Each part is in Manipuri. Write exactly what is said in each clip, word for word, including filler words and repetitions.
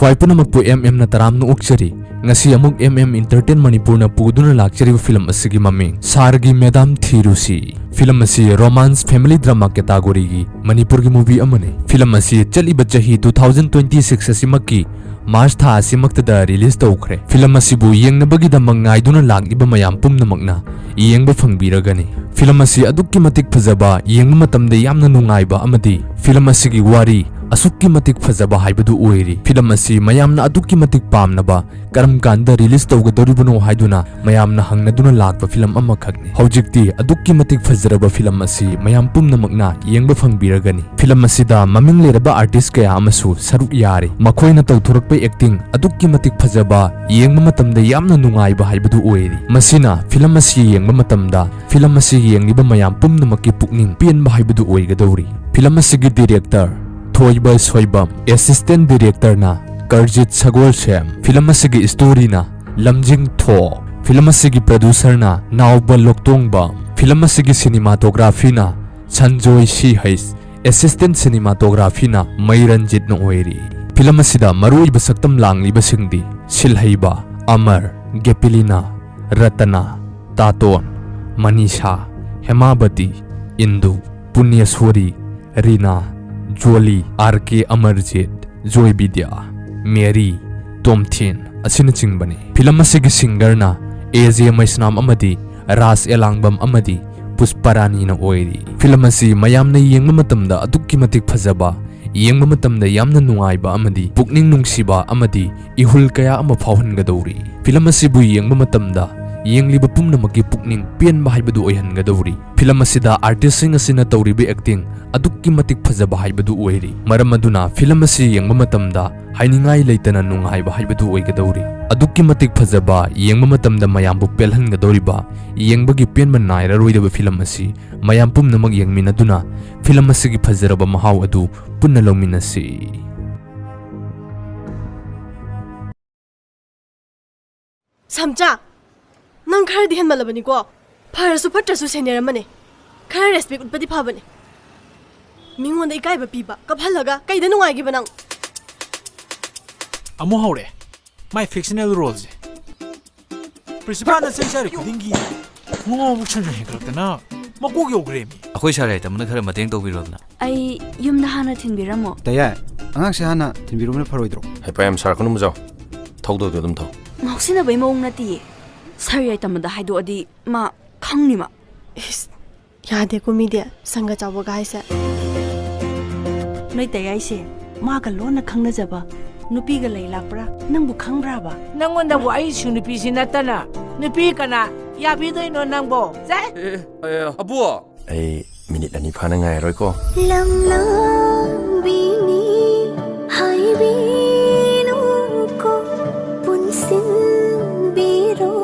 ꯈ꯭ꯋꯥꯏ ꯄꯨꯝꯅꯃꯛꯄꯨ M M ꯅ ꯇꯔꯥꯝꯅ ꯑꯣꯛꯆꯔꯤ꯫ ꯉꯁꯤ ꯑꯃꯨꯛ M M Entertain ꯃꯅꯤꯄꯨꯔꯅ ꯄꯨꯗꯨꯅ ꯂꯥꯛꯆꯔꯤꯕ ꯐꯤꯂꯝ ꯑꯁꯤꯒꯤ ꯃꯃꯤꯡ ꯁꯥꯔꯒꯤ ꯃꯦꯗꯥꯝ ꯊꯤꯔꯨꯁꯤ꯫ ꯐꯤꯂꯝ ꯑꯁꯤ romance family drama category ꯒꯤ ꯃꯅꯤꯄꯨꯔꯒꯤ movie ꯑꯃꯅꯤ꯫ ꯐꯤꯂꯝ ꯑꯁꯤ ꯆꯠꯂꯤꯕ ꯆꯍꯤ two thousand twenty six ꯑꯁꯤꯃꯛꯀꯤ March ꯊꯥ ꯑꯁꯤꯃꯛꯇꯗ release ꯇꯧꯈ꯭ꯔꯦ꯫ ꯐꯤꯂꯝ ꯑꯁꯤꯕꯨ ꯌꯦꯡꯅꯕꯒꯤꯗꯃꯛ ꯉꯥꯏꯗꯨꯅ ꯂꯥꯛꯂꯤꯕ ꯃꯌꯥꯝ ꯄꯨꯝꯅꯃꯛꯅ ꯌꯦꯡꯕ ꯐꯪꯕꯤꯔꯒꯅꯤ꯫ ꯐꯤꯂꯝ ꯑꯁꯤ ꯑꯗꯨꯛꯀꯤ ꯃꯇꯤꯛ ꯐꯖꯕ, ꯌꯦꯡꯕ ꯃꯇꯝꯗ ꯌꯥꯝꯅ ꯅꯨꯡꯉꯥꯏꯕ ꯑꯃꯗꯤ ꯐꯤꯂꯝ ꯑꯁꯤꯒꯤ ꯋꯥꯔꯤ ꯑꯁꯨꯛꯀꯤ ꯃꯇꯤꯛ ꯐꯖꯕ ꯍꯥꯏꯕꯗꯨ ꯑꯣꯏꯔꯤ꯫ ꯐꯤꯂꯝ ꯑꯁꯤ ꯃꯌꯥꯝꯅ ꯑꯗꯨꯛꯀꯤ ꯃꯇꯤꯛ ꯄꯥꯝꯅꯕ, ꯀꯔꯝ ꯀꯥꯟꯗ release ꯇꯧꯒꯗꯧꯔꯤꯕꯅꯣ ꯍꯥꯏꯗꯨꯅ ꯃꯌꯥꯝꯅ ꯍꯪꯅꯗꯨꯅ ꯂꯥꯛꯄ ꯐꯤꯂꯝ ꯑꯃꯈꯛꯅꯤ꯫ ꯍꯧꯖꯤꯛꯇꯤ ꯑꯗꯨꯛꯀꯤ ꯃꯇꯤꯛ ꯐꯖꯔꯕ ꯐꯤꯂꯝ ꯑꯁꯤ ꯃꯌꯥꯝ ꯄꯨꯝꯅꯃꯛꯅ ꯌꯦꯡꯕ ꯐꯪꯕꯤꯔꯒꯅꯤ꯫ ꯐꯤꯂꯝ ꯑꯁꯤꯗ ꯃꯃꯤꯡ ꯂꯩꯔꯕ artist ꯀꯌꯥ ꯑꯃꯁꯨ ꯁꯔꯨꯛ ꯌꯥꯔꯤ꯫ ꯃꯈꯣꯏꯅ ꯇꯧꯊꯣꯔꯛꯄ acting ꯑꯗꯨꯛꯀꯤ ꯃꯇꯤꯛ ꯐꯖꯕ, ꯌꯦꯡꯕ ꯃꯇꯝꯗ ꯌꯥꯝꯅ ꯅꯨꯡꯉꯥꯏꯕ ꯍꯥꯏꯕꯗꯨ ꯑꯣꯏꯔꯤ꯫ ꯃꯁꯤꯅ ꯐꯤꯂꯝ ꯑꯁꯤ ꯌꯦꯡꯕ ꯃꯇꯝꯗ ꯐꯤꯂꯝ ꯑꯁꯤ ꯌꯦꯡꯂꯤꯕ ꯃꯌꯥꯝ ꯄꯨꯝꯅꯃꯛꯀꯤ ꯄꯨꯛꯅꯤꯡ ꯄꯦꯟꯕ ꯍꯥꯏꯕꯗꯨ ꯑꯣꯏꯒꯗꯧꯔꯤ꯫ ꯐꯤꯂꯝ ꯑꯁꯤꯒꯤ director ꯊꯣꯏꯕ ꯁꯣꯏꯕꯝ, assistant director ꯅ ꯀꯔꯖꯤꯠ ꯁꯒꯣꯜꯁꯦꯝ꯫ ꯐꯤꯂꯝ ꯑꯁꯤꯒꯤ story ꯅ ꯂꯝꯖꯤꯡ ꯊꯣꯛ꯫ ꯐꯤꯂꯝ ꯑꯁꯤꯒꯤ producer ꯅ ꯅꯥꯎꯕ ꯂꯣꯛꯇꯣꯡꯕꯝ꯫ ꯐꯤꯂꯝ ꯑꯁꯤꯒꯤ cinematography ꯅ ꯁꯟꯖꯣꯏ ꯁꯤ ꯍꯩꯁ꯫ Assistant cinematography ꯅ ꯃꯩ ꯔꯟꯖꯤꯠꯅ ꯑꯣꯏꯔꯤ꯫ ꯐꯤꯂꯝ ꯑꯁꯤꯗ ꯃꯔꯨꯑꯣꯏꯕ ꯁꯛꯇꯝ ꯂꯥꯡꯂꯤꯕꯁꯤꯡꯗꯤ ꯁꯤꯜꯍꯩꯕ ꯑꯃꯔ, ꯒꯦꯄꯤꯂꯤꯅꯥ, ꯔꯇꯅꯥ, ꯇꯥꯇꯣꯟ, ꯃꯅꯤꯁꯥ, ꯍꯦꯃꯥꯕꯇꯤ, ꯏꯟꯗꯨ, ꯄꯨꯅ꯭ꯌꯁꯣꯔꯤ, ꯔꯤꯅꯥ, ꯖꯣꯂꯤ, R K ꯑꯃꯔꯖꯤꯠ, ꯖꯣꯏ ꯕꯤꯗ꯭ꯌꯥ, ꯃꯦꯔꯤ, ꯇꯣꯝꯊꯤꯟ ꯑꯁꯤꯅꯆꯤꯡꯕꯅꯤ꯫ ꯐꯤꯂꯝ ꯑꯁꯤꯒꯤ singer ꯅ A J ꯃꯩꯁꯅꯥꯝ ꯑꯃꯗꯤ ꯔꯥꯖ ꯑꯦꯂꯥꯡꯕꯝ ꯑꯃꯗꯤ ꯄꯨꯁꯄꯔꯥꯅꯤꯅ ꯑꯣꯏꯔꯤ꯫ ꯐꯤꯂꯝ ꯑꯁꯤ ꯃꯌꯥꯝꯅ ꯌꯦꯡꯕ ꯃꯇꯝꯗ ꯑꯗꯨꯛꯀꯤ ꯃꯇꯤꯛ ꯐꯖꯕ, ꯌꯦꯡꯕ ꯃꯇꯝꯗ ꯌꯥꯝꯅ ꯅꯨꯡꯉꯥꯏꯕ ꯑꯃꯗꯤ ꯄꯨꯛꯅꯤꯡ ꯅꯨꯡꯁꯤꯕ ꯑꯃꯗꯤ ꯏꯍꯨꯜ ꯀꯌꯥ ꯑꯃ ꯐꯥꯎꯍꯟꯒꯗꯧꯔꯤ꯫ ꯐꯤꯂꯝ ꯑꯁꯤꯕꯨ ꯌꯦꯡꯕ ꯃꯇꯝꯗ ꯌꯦꯡꯂꯤꯕ ꯄꯨꯝꯅꯃꯛꯀꯤ ꯄꯨꯛꯅꯤꯡ ꯄꯦꯟꯕ ꯍꯥꯏꯕꯗꯨ ꯑꯣꯏꯍꯟꯒꯗꯧꯔꯤ꯫ ꯐꯤꯂꯝ ꯑꯁꯤꯗ artist ꯁꯤꯡ ꯑꯁꯤꯅ ꯇꯧꯔꯤꯕ acting ꯑꯗꯨꯛꯀꯤ ꯃꯇꯤꯛ ꯐꯖꯕ ꯍꯥꯏꯕꯗꯨ ꯑꯣꯏꯔꯤ꯫ ꯃꯔꯝ ꯑꯗꯨꯅ ꯐꯤꯂꯝ ꯑꯁꯤ ꯌꯦꯡꯕ ꯃꯇꯝꯗ ꯍꯥꯏꯅꯤꯡꯉꯥꯏ ꯂꯩꯇꯅ ꯅꯨꯡꯉꯥꯏꯕ ꯍꯥꯏꯕꯗꯨ ꯑꯣꯏꯒꯗꯧꯔꯤ꯫ ꯑꯗꯨꯛꯀꯤ ꯃꯇꯤꯛ ꯐꯖꯕ, ꯌꯦꯡꯕ ꯃꯇꯝꯗ ꯃꯌꯥꯝꯕꯨ ꯄꯦꯜꯍꯟꯒꯗꯧꯔꯤꯕ, ꯌꯦꯡꯕꯒꯤ ꯄꯦꯟꯕ ꯅꯥꯏꯔꯔꯣꯏꯗꯕ ꯐꯤꯂꯝ ꯑꯁꯤ ꯃꯌꯥꯝ ꯄꯨꯝꯅꯃꯛ ꯌꯦꯡꯃꯤꯟꯅꯗꯨꯅ ꯐꯤꯂꯝ ꯑꯁꯤꯒꯤ ꯐꯖꯔꯕ ꯃꯍꯥꯎ ꯑꯗꯨ ꯄꯨꯟꯅ ꯂꯧꯃꯤꯟꯅꯁꯤ꯫ ꯁꯝꯆꯥ, ꯅꯪ ꯈꯔꯗꯤ ꯍꯦꯟꯃꯜꯂꯕꯅꯤꯀꯣ꯫ ꯐꯔꯁꯨ ꯐꯠꯇ꯭ꯔꯁꯨ senior ꯑꯃꯅꯦ꯫ ꯈꯔ respect ꯎꯠꯄꯗꯤ ꯐꯕꯅꯦ꯫ ꯃꯤꯉꯣꯟꯗ ꯏꯀꯥꯏꯕ ꯄꯤꯕ, ꯀꯞꯍꯜꯂꯒ ꯀꯩꯗ ꯅꯨꯡꯉꯥꯏꯒꯦꯕ ꯅꯪ? ꯑꯃꯨꯛ ꯍꯧꯔꯛꯑꯦ꯫ ꯃꯥꯏ fictional roleꯁꯦ꯫ ꯄ꯭ꯔꯤꯟꯁꯤꯄꯥꯜꯅ ꯆꯩ ꯆꯥꯔꯤ ꯈꯨꯗꯤꯡꯒꯤ ꯃꯉꯥꯎ ꯃꯨꯛꯁꯟꯅ ꯍꯦꯟꯒꯠꯂꯛꯇꯅ ꯃꯀꯣꯛ ꯌꯧꯈ꯭ꯔꯦꯃꯤ꯫ ꯑꯩꯈꯣꯏ ꯁꯥꯔ ꯌꯥꯏꯇꯝꯕꯅ ꯈꯔ ꯃꯇꯦꯡ ꯇꯧꯕꯤꯔꯣꯗꯅ꯫ ꯑꯩ ꯌꯨꯝꯗ ꯍꯥꯟꯅ ꯊꯤꯟꯕꯤꯔꯝꯃꯣ꯫ ꯇꯌꯥꯏ, ꯑꯉꯥꯡꯁꯦ ꯍꯥꯟꯅ ꯊꯤꯟꯕꯤꯔꯨꯕꯅ ꯐꯔꯣꯏꯗ꯭ꯔꯣ? ꯍꯩꯄꯥ ꯌꯥꯝ ꯁꯥꯔꯛꯀꯅꯨ ꯃꯖꯥꯎ꯫ ꯊꯧꯗꯣꯏꯗꯣ ꯑꯗꯨꯝ ꯊꯧ꯫ ꯉꯥꯎꯁꯤꯟꯅꯕꯩ ꯃꯑꯣꯡ ꯅꯠꯇꯤꯌꯦ꯫ ꯁꯥꯔ ꯌꯥꯏꯇꯝꯕꯗ ꯍꯥꯏꯗꯣꯛꯑꯗꯤ ꯃꯥ ꯈꯪꯅꯤ ꯃꯥ꯫ ꯏꯁ, ꯌꯥꯗꯦꯀꯣ ꯃꯤꯗꯤ, ꯁꯪꯒ ꯆꯥꯎꯕꯒ ꯍꯥꯏꯁꯦ꯫ ꯅꯣꯏ ꯇꯌꯥꯏꯁꯦ ꯃꯥꯒ ꯂꯣꯟꯅ ꯈꯪꯅꯖꯕ ꯅꯨꯄꯤꯒ ꯂꯩ ꯂꯥꯛꯄ꯭ꯔꯥ? ꯅꯪꯕꯨ ꯈꯪꯕ꯭ꯔꯥꯕ? ꯅꯪꯉꯣꯟꯗꯕꯨ ꯑꯩꯁꯨ ꯅꯨꯄꯤꯁꯤ ꯅꯠꯇꯅ ꯅꯨꯄꯤ ꯀꯅꯥ ꯌꯥꯕꯤꯗꯣꯏꯅꯣ ꯅꯪꯕꯣ? ꯁꯦ! ꯑꯦ, ꯑꯦ, ꯑꯕꯨ! ꯑꯩ ꯃꯤꯅꯤꯠ ꯑꯅꯤ ꯐꯥꯅ ꯉꯥꯏꯔꯣꯏꯀꯣ꯫ ꯂꯝꯂꯥꯡꯕꯤꯅꯤ ꯍꯥꯏꯕꯤꯅꯨꯀꯣ, ꯄꯨꯟꯁꯤꯟꯕꯤꯔꯣ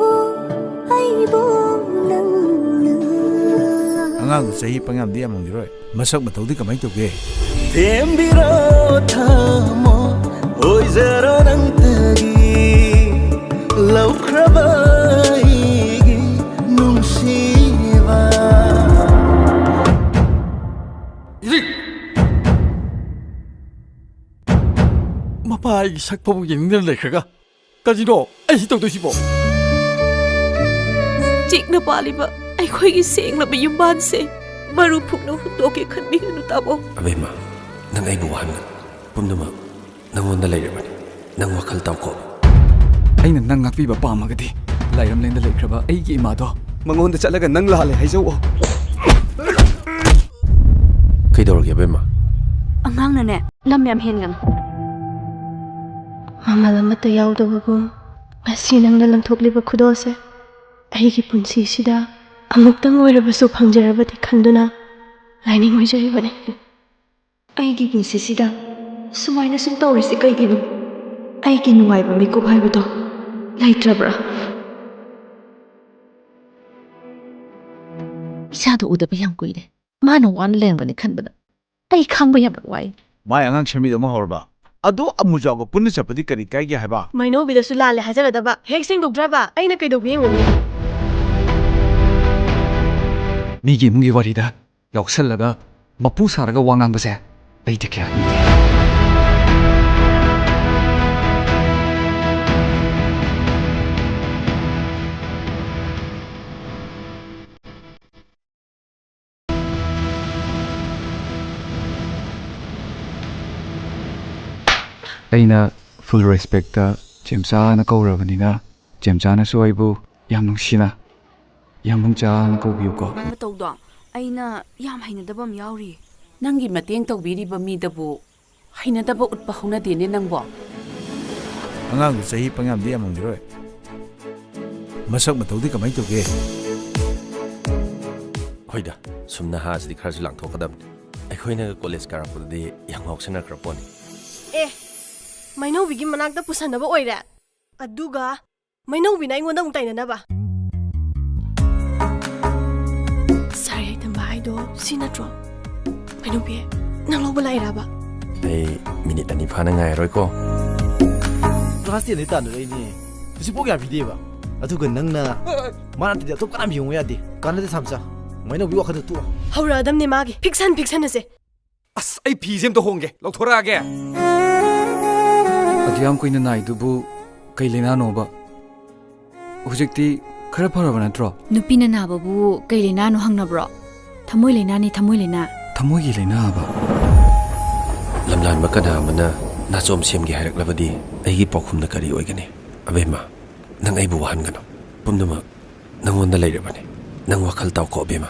ꯑꯩꯕꯨ ꯅꯪꯅ꯫ ꯑꯉꯥꯡꯗꯨ ꯆꯍꯤ ꯄꯪꯌꯥꯝꯗꯤ ꯌꯥꯝꯃꯝꯈꯤꯔꯣꯏ꯫ ꯃꯁꯛ ꯃꯇꯧꯗꯤ ꯀꯃꯥꯏꯅ ꯇꯧꯒꯦ? ꯊꯦꯝꯕꯤꯔꯣ ꯊꯃꯣ, ꯑꯣꯏꯖꯔꯣ ꯅꯪꯇꯒꯤ ꯂꯧꯈ꯭ꯔꯕ ꯑꯩꯒꯤ ꯅꯨꯡꯁꯤꯕ꯫ ꯏꯔꯤꯛ! ꯃꯄꯥ ꯑꯩꯒꯤ ꯁꯛ ꯐꯥꯎꯕ ꯌꯦꯡꯅꯤꯡꯗꯅ ꯂꯩꯈ꯭ꯔꯒ ꯀꯔꯤꯅꯣ ꯑꯩ ꯁꯤ ꯇꯧꯗꯣꯏꯁꯤꯕꯣ? ꯆꯤꯛꯅ ꯄꯥꯜꯂꯤꯕ ꯑꯩꯈꯣꯏꯒꯤ ꯁꯦꯡꯂꯕ ꯌꯨꯝꯕꯥꯟꯁꯦ ꯃꯔꯨ ꯐꯨꯛꯅ ꯍꯨꯟꯗꯣꯛꯀꯦ ꯈꯟꯕꯤꯒꯅꯨ, ꯇꯥꯃꯣ꯫ ꯑꯕꯦꯝꯃ, ꯅꯪ ꯑꯩꯕꯨ ꯋꯥꯍꯟꯒꯅꯨ꯫ ꯄꯨꯝꯅꯃꯛ ꯅꯪꯉꯣꯟꯗ ꯂꯩꯔꯕꯅꯤ꯫ ꯅꯪ ꯋꯥꯈꯜ ꯇꯥꯎꯀꯣ꯫ ꯑꯩꯅ ꯅꯪ ꯉꯥꯛꯄꯤꯕ ꯄꯥꯝꯃꯒꯗꯤ, ꯂꯥꯏꯔꯝꯂꯦꯟꯗ ꯂꯩꯈ꯭ꯔꯕ ꯑꯩꯒꯤ ꯏꯃꯥꯗꯣ ꯃꯉꯣꯟꯗ ꯆꯠꯂꯒ ꯅꯪ ꯂꯥꯜꯂꯦ ꯍꯥꯏꯖꯧꯑꯣ꯫ ꯀꯩꯗꯧꯔꯒꯦ, ꯑꯕꯦꯝꯃ? ꯑꯉꯥꯡꯅꯅꯦ ꯂꯝ ꯌꯥꯝ ꯍꯦꯟꯒꯅꯨ꯫ ꯃꯃꯜ ꯑꯃꯠꯇ ꯌꯥꯎꯗꯕꯒꯨꯝ ꯉꯁꯤ ꯅꯪꯅ ꯂꯪꯊꯣꯛꯂꯤꯕ ꯈꯨꯗꯣꯜꯁꯦ ꯑꯩꯒꯤ ꯄꯨꯟꯁꯤꯁꯤꯗ ꯑꯃꯨꯛꯇꯪ ꯑꯣꯏꯔꯕꯁꯨ ꯐꯪꯖꯔꯕꯗꯤ ꯈꯟꯗꯨꯅ ꯂꯥꯏꯅꯤꯡ ꯑꯣꯏꯖꯔꯤꯕꯅꯤ꯫ ꯑꯩꯒꯤ ꯄꯨꯟꯁꯤꯁꯤꯗ ꯁꯨꯃꯥꯏꯅ ꯁꯨꯝ ꯇꯧꯔꯤꯁꯤ ꯀꯩꯒꯤꯅꯣ? ꯑꯩꯒꯤ ꯅꯨꯡꯉꯥꯏꯕ ꯃꯤꯀꯨꯞ ꯍꯥꯏꯕꯗꯣ ꯂꯩꯇ꯭ꯔꯕ꯭ꯔꯥ? ꯏꯆꯥꯗꯣ ꯎꯗꯕ ꯌꯥꯝ ꯀꯨꯏꯔꯦ꯫ ꯃꯥꯅ ꯋꯥꯅ ꯂꯩꯔꯝꯒꯅꯤ ꯈꯟꯕꯗ ꯑꯩ ꯈꯥꯡꯕ ꯌꯥꯝꯅ ꯋꯥꯏ꯫ ꯃꯥꯏ ꯑꯉꯥꯡ ꯁꯦꯝꯕꯤꯗꯣ ꯑꯃ ꯍꯧꯔꯕ? ꯑꯗꯣ ꯑꯃꯨꯖꯥꯎꯒ ꯄꯨꯟꯅ ꯆꯠꯄꯗꯤ ꯀꯔꯤ ꯀꯥꯏꯒꯦ ꯍꯥꯏꯕ? ꯃꯥꯏꯅꯧꯕꯤꯗꯁꯨ ꯂꯥꯜꯂꯦ ꯍꯥꯏꯖꯒꯗꯕ꯫ ꯍꯦꯛ ꯁꯦꯡꯗꯣꯛꯇ꯭ꯔꯕ ꯑꯩꯅ ꯀꯩꯗꯧꯕ ꯌꯦꯡꯉꯨꯅꯤ? ꯃꯤꯒꯤ ꯏꯃꯨꯡꯒꯤ ꯋꯥꯔꯤꯗ ꯌꯥꯎꯁꯜꯂꯒ ꯃꯄꯨ ꯁꯥꯔꯒ ꯋꯥ ꯉꯥꯡꯕꯁꯦ ꯑꯩꯗꯤ ꯀꯌꯥ ꯍꯩꯅꯗꯦ꯫ ꯑꯩꯅ full respectꯇ ꯆꯦꯝꯆꯥꯅ ꯀꯧꯔꯕꯅꯤꯅ, ꯆꯦꯝꯆꯥꯅꯁꯨ ꯑꯩꯕꯨ ꯌꯥꯝ ꯅꯨꯡꯁꯤꯅ ꯌꯥꯝꯕꯨꯡꯆꯥꯅ ꯀꯧꯕꯤꯌꯨꯀꯣ꯫ ꯃꯇꯧꯗꯣ ꯑꯩꯅ ꯌꯥꯝ ꯍꯩꯅꯗꯕ ꯑꯃ ꯌꯥꯎꯔꯤ꯫ ꯅꯪꯒꯤ ꯃꯇꯦꯡ ꯇꯧꯕꯤꯔꯤꯕ ꯃꯤꯗꯕꯨ ꯍꯩꯅꯗꯕ ꯎꯠꯄ ꯍꯧꯅꯗꯦꯅꯦ ꯅꯪꯕꯣ꯫ ꯑꯉꯥꯡꯗꯨ ꯆꯍꯤ ꯄꯪꯌꯥꯝꯗꯤ ꯌꯥꯝꯃꯝꯈꯤꯔꯣꯏ꯫ ꯃꯁꯛ ꯃꯇꯧꯗꯤ ꯀꯃꯥꯏꯅ ꯇꯧꯒꯦ? ꯍꯣꯏꯗ, ꯁꯨꯝ ꯅꯍꯥꯁꯤꯗꯤ ꯈꯔꯁꯨ ꯂꯥꯡꯊꯣꯛꯀꯗꯕꯅꯤ꯫ ꯑꯩꯈꯣꯏꯅ ꯀꯣꯂꯦꯖ ꯀꯥꯔꯛꯄꯗꯗꯤ ꯌꯥꯝ ꯉꯥꯎꯁꯟꯅꯈ꯭ꯔ ꯄꯣꯠꯅꯤ꯫ ꯑꯦ, ꯃꯩꯅꯧꯕꯤꯒꯤ ꯃꯅꯥꯛꯇ ꯄꯨꯁꯟꯅꯕ ꯑꯣꯏꯔꯦ꯫ ꯑꯗꯨꯒ ꯃꯩꯅꯧꯕꯤꯅ ꯑꯩꯉꯣꯟꯗ ꯑꯃꯨꯛ ꯇꯥꯏꯅꯅꯕ꯫ ꯁꯥꯔ ꯌꯥꯏꯇꯝꯕ ꯍꯥꯏꯗꯣ ꯁꯤ ꯅꯠꯇ꯭ꯔꯣ? ꯃꯩꯅꯧꯕꯤ, ꯅꯪ ꯂꯧꯕ ꯂꯥꯛꯏꯔꯕ? ꯑꯩ ꯃꯤꯅꯤꯠ ꯑꯅꯤ ꯐꯥꯅ ꯉꯥꯏꯔꯔꯣꯏꯀꯣ꯫ ꯀ꯭ꯂꯥꯁ ꯇꯦꯟꯗꯩ ꯇꯥꯟꯅꯔꯛꯏꯅꯦ꯫ ꯍꯧꯖꯤꯛꯐꯥꯎ ꯌꯥꯕꯤꯗꯦꯕ꯫ ꯑꯗꯨꯒ ꯅꯪꯅ ꯃꯥ ꯅꯠꯇꯗꯤ ꯑꯇꯣꯞꯄ ꯀꯅꯥꯝ ꯌꯦꯡꯉꯨ ꯌꯥꯗꯦ꯫ ꯀꯥꯟꯅꯗꯦ ꯁꯥꯝꯆꯥ꯫ ꯃꯩꯅꯧꯕꯤ ꯋꯥꯈꯜꯗ ꯇꯣꯛꯑꯣ꯫ ꯍꯧꯔꯛꯑꯗꯝꯅꯦ ꯃꯥꯒꯤ꯫ ꯐꯤꯛꯁꯟ ꯐꯤꯛꯁꯟ ꯑꯁꯦ꯫ ꯑꯁ, ꯑꯩ ꯐꯤꯁꯦ ꯑꯝꯇ ꯍꯣꯡꯒꯦ, ꯂꯧꯊꯣꯔꯛꯑꯒꯦ꯫ ꯑꯗꯨ ꯌꯥꯝ ꯀꯨꯏꯅ ꯅꯥꯏꯗꯨꯕꯨ ꯀꯩ ꯂꯩꯅꯥꯅꯣꯕ? ꯍꯧꯖꯤꯛꯇꯤ ꯈꯔ ꯐꯔꯕ ꯅꯠꯇ꯭ꯔꯣ? ꯅꯨꯄꯤꯅ ꯅꯥꯕꯕꯨ ꯀꯩ ꯂꯩꯅꯥꯅꯣ ꯍꯪꯅꯕ꯭ꯔꯣ? ꯊꯃꯣꯏ ꯂꯩꯅꯥꯅꯤ, ꯊꯃꯣꯏ ꯂꯩꯅꯥ꯫ ꯊꯃꯣꯏꯒꯤ ꯂꯩꯅꯥ ꯍꯥꯏꯕ? ꯂꯝꯂꯥꯟꯕ ꯀꯅꯥ ꯑꯃꯅ ꯅꯥꯆꯣꯝ ꯁꯦꯝꯒꯦ ꯍꯥꯏꯔꯛꯂꯕꯗꯤ ꯑꯩꯒꯤ ꯄꯥꯎꯈꯨꯝꯅ ꯀꯔꯤ ꯑꯣꯏꯒꯅꯤ? ꯑꯕꯦꯝꯃ, ꯅꯪ ꯑꯩꯕꯨ ꯋꯥꯍꯟꯒꯅꯨ꯫ ꯄꯨꯝꯅꯃꯛ ꯅꯪꯉꯣꯟꯗ ꯂꯩꯔꯕꯅꯤ꯫ ꯅꯪ ꯋꯥꯈꯜ ꯇꯥꯎꯀꯣ, ꯑꯕꯦꯝꯃ꯫